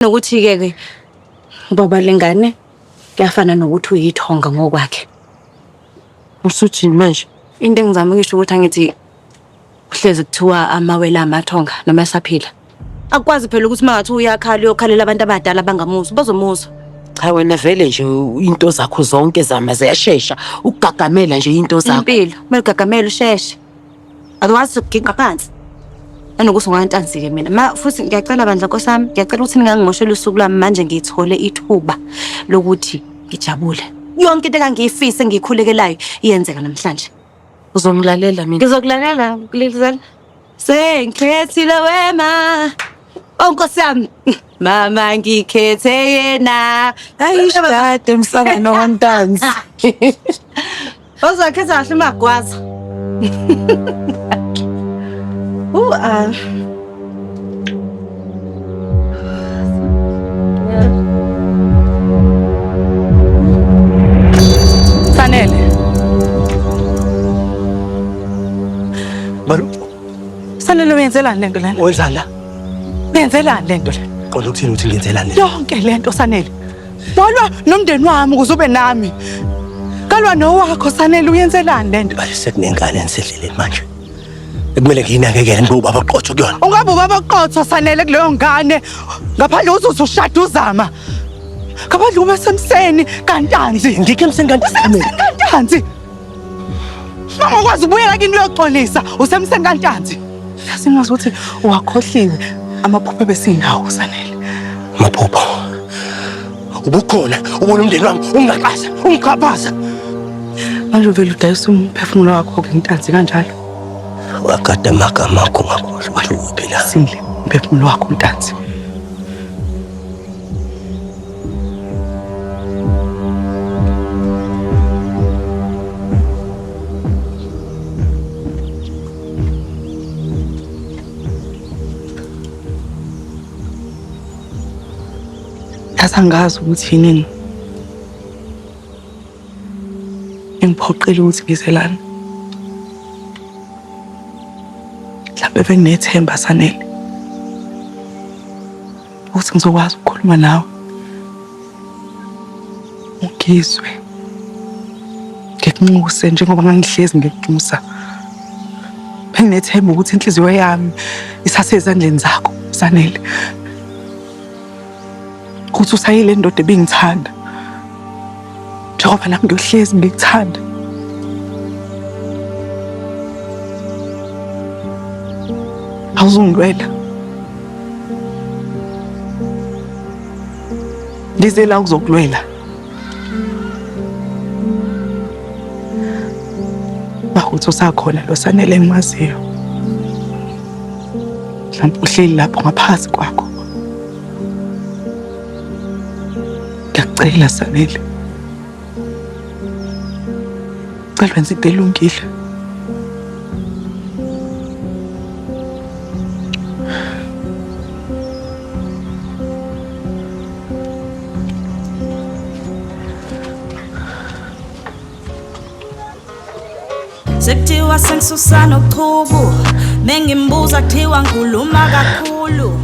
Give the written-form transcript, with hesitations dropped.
Nokuthi-ke ke ubaba lengane kuyafana nokuthi uyithonga ngokwakhe. Usuthini manje? Into engizama ukusho ukuthi angithi kuhlezi kuthiwa amawele amathonga noma esaphila. Akukwazi phela ukuthi mangathi uyakhala uyokhalela abantu abadala abangamuzwa, bazomuzwa. Cha wena vele nje into zakho zonke zama ziyashesha ukugagamela nje into zakho. Impilo, kumele ugagamele usheshe. Otherwise uzokuginqa phansi. Nanokuthi ungantansi-ke mina. Ma futhi ngiyacela bandla nkosi yami, ngiyacela ukuthi ningangimosheli usuku lwami manje ngithole ithuba lokuthi ngijabule. Yonke into engangiyifisa engiyikhulekelayo iyenzeka namhlanje. Uzongilalela mina. Ngizokulalela Lilizela. Sengikhethile wema. Oh nkosi yami. Mama ngikhethe yena. Ayishade msangano kaNtanzi. Ozakhetha kahle magwaza. Ah. Sanele. Malu, Sanele uyenzelani lento lena? wenzani la? Uyenzelani lento lena? Qonda ukuthini ukuthi ngenzelani? Yonke lento Sanele. Walwa nomndeni wami ukuze ube nami. Kalwa nowakho Sanele uyenzelani lento? Manje sekunengane engisedleleni manje. Ekumele ngiyinakekele ngibe ubaba oqotho kuyona. Ungabe ubaba oqotho Sanele kuleyo ngane ngaphandle uzuze ushada uzama. Ngaphandle ube semseni kaNtanzi. Ngikho emseni kaNtanzi. Usemseni kaNtanzi. Mangokwazi ubuyela kini uyoxolisa usemseni kaNtanzi. Yazi ngazi ukuthi uwakhohliwe amaphupho ebesinawo Sanele. Maphupho. Ubukhona ubona umndeni wami ungaqasa, ungiqhaphaza. Manje uvele udayisa umphefumulo wakho ke Ntanzi kanjalo. Wagada amagama akho ngakhohlwa ukuthi uphi la. Sile umphefumulo wakho Ntanzi. Yazi angazi ukuthi yini engiphoqile ukuthi ngize lana. Mhlawumbe benginethemba Sanele ukuthi ngizokwazi ukukhuluma nawe ungizwe ngikunxuse njengoba ngangihlezi ngikunxusa. Benginethemba ukuthi inhliziyo yami isasezandleni zakho Sanele, ukuthi usayile ndoda ebingithanda njengoba nami ngiyohlezi ngikuthanda. Awuzungilwela, ngize la ukuzokulwela. Bakuthi usakhona lo Sanele engimaziyo, mhlawumbe uhleli lapho ngaphakathi kwakho. Ngiyakucela Sanele, cela wenze into elungile. Sekuthiwa sengisusa nochuku, mengimbuza kuthiwa ngikhuluma kakhulu.